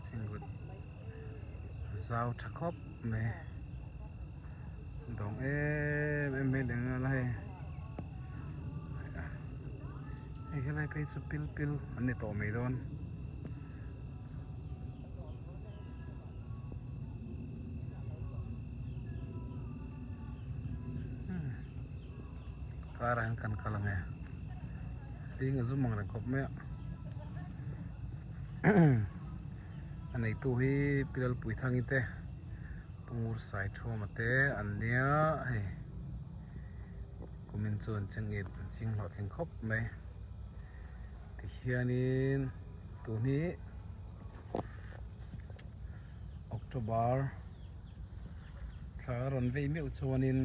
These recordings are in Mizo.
Chingut zau tha khawp mai dawng em em mai leh nghal a hei hei helai phei chu pil pil an ni tawh mai dawn. Car ah hian kan kal ang e ding a zum ang reng khawp mai a a neitu hi Pi Lalpuithangi te Pu Ngur Saithuama te an nia hei kumin chuan chengit an ching hlawhtling khawp mai tihianin tun hi October thla a rawn vei meuh chuanin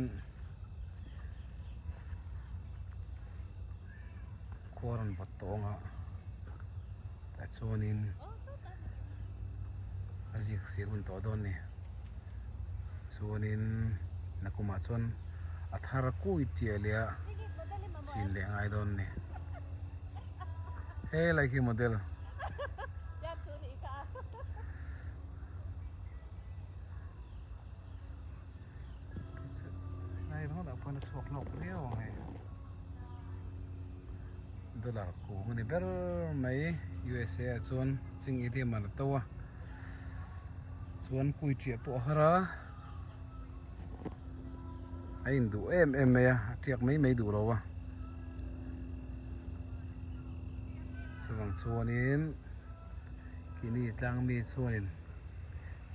khua a rawn vawt tawh ang a tah chuanin a zik sir hun tawh dawn a ni chuanin nakumah chuan a thar kui tiah leh a chin leh ngai dawn a ni helai khi model. Lai ringawt ah pawhin a chhuak hlawk viau ang hei dollar kung a ni ber mai USA ah chuan ching ATM ah la to a chuan kui chiah pawh a har a a induh em em mai a a tiak mai mai duh lo a chuvang chuanin keini tlang mi chuanin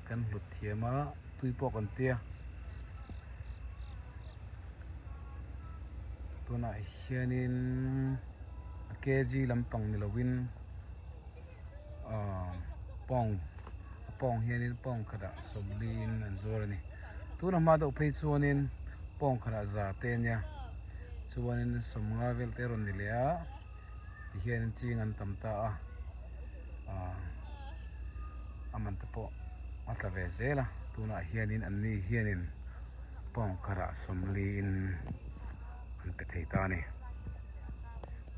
kan hlut thiam a tui pawh kan tia tunah hianin a kg lampang ni lovin ahh pawng a pawng hianin pawng khatah sawmliin an zuar a ni tuna hma deuh phei chuanin pawng khatah za te a nia chuanin sawmnga vel te a rawn ni leh a tihianin ching an tam ta a ahh a man te pawh a tla ve zel a tunah hianin an ni hianin pawng khatah sawmliin an pe thei ta a ni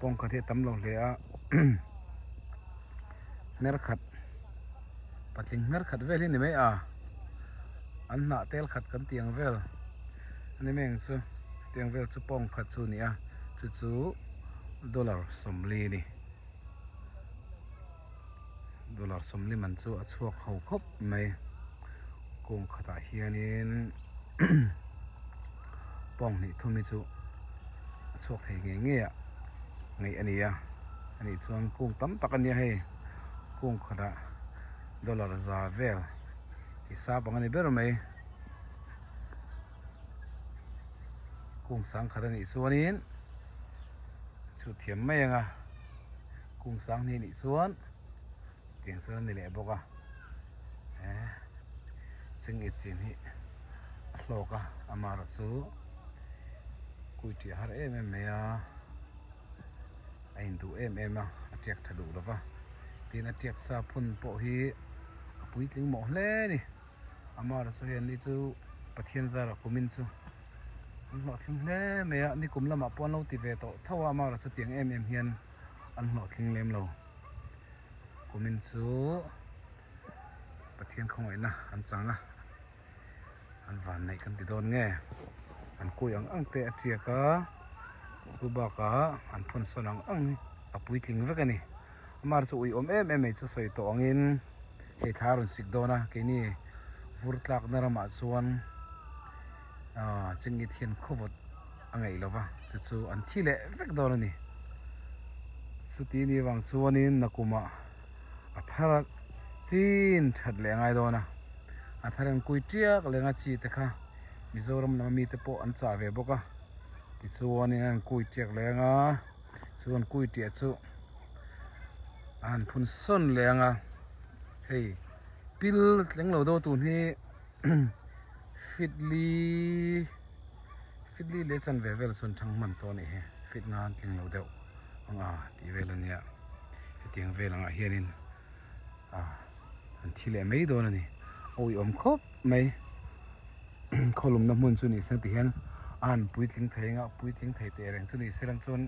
pawng khat hi a tam lo hle a hmer khat patling hmer khat vel hi a ni mai a an hnah tel khat kan tih ang vel a ni mai ang chu chutiang vel chu pawng khat chu a ni a chu chu dollar 40 a ni dollar 40 man chu a chhuak ho khawp mai kung khatah hianin pawng hnih thum hi chu a chhuak thei ngei ngei a ngaih a ni a anih chuan kung tam tak a nia hei kung khatah dollar za vel hisap ang a ni ber mai kung sang khat a nih chuanin chhut thiam mai ang a kung sang hnih a nih chuan tiang chuan a ni leh bawk a eh chingit chin hi a hlawk a amaherawhchu kui ṭiah har em em mai a a induh em em a a ṭiak ṭha duh lo va tin a ṭiak sa phun pawh hi a puitling mawh hle a ni amaherawhchu hian ni chu Pathian zara kumin chu an hlawhtling hle mai a nikum lamah pawh an lo ti ve tawh tho a amaherawhchu tiang em em hian an hlawhtling lem lo kumin chu Pathian khawngaihna an chang a an van neih kan ti dawn nge an kui ang ang te a tiak a chu bakah an phun sawn ang ang hi a puitling vek a ni amah chu ui awm em em mai chu sawi tawh angin hei thla a rawn sik dawn a keini vur tlakna ramah chuan ah chingit hian khawvawt a ngaih lo va chu chu an thi leh vek dawn a ni chuti ni vang chuanin nakumah a thar a chin that leh a ngai dawn a a thar an kui tiak leng a chi te kha Mizoram lama mite pawh an chah ve bawk a tichuanin an kui tiak leng a chuan kui tiah chu a han phun sawn leng a hei pil tleng lo deuh tun hi fitli fitli leh chanve vel chuan thang hman tawh a nih hi fit nga an tling lo deuh ang a tih vel a nia hetiang vel angah hianin ah an thi leh mai dawn a ni a uiawm khawp mai khawlumna hmun chu ni se ti hian a han puitling thei anga puitling thei teh reng chu ni se lang chuan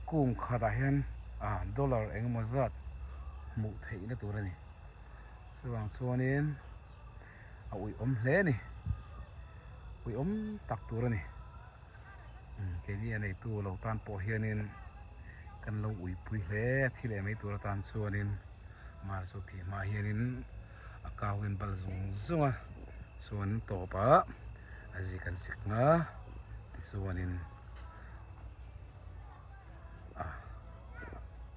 kung khatah hian. Ah dollar engemaw zat hmuh theihna tur a ni. Chuvang chuanin a uiawm hle a ni. Uiawm tak tur a ni. Keini a neitu lo tan pawh hianin kan lo uipui hle a thi leh mai tur atan chuanin mar chu tih hma hianin a kauin bal zung zung a chuan tawpah a zik an sik nga tichuanin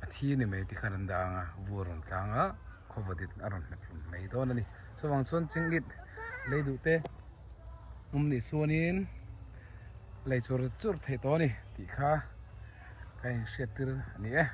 a thi ni mai tikhan an dah ang a vur rawn tlang a khawvawt in a rawn hmet hlum mai dawn a ni chuvang chuan chingit lei duh te awm nih chuanin lei chur chur theih tawh a ni tih kha ka inhriat tir a ni e.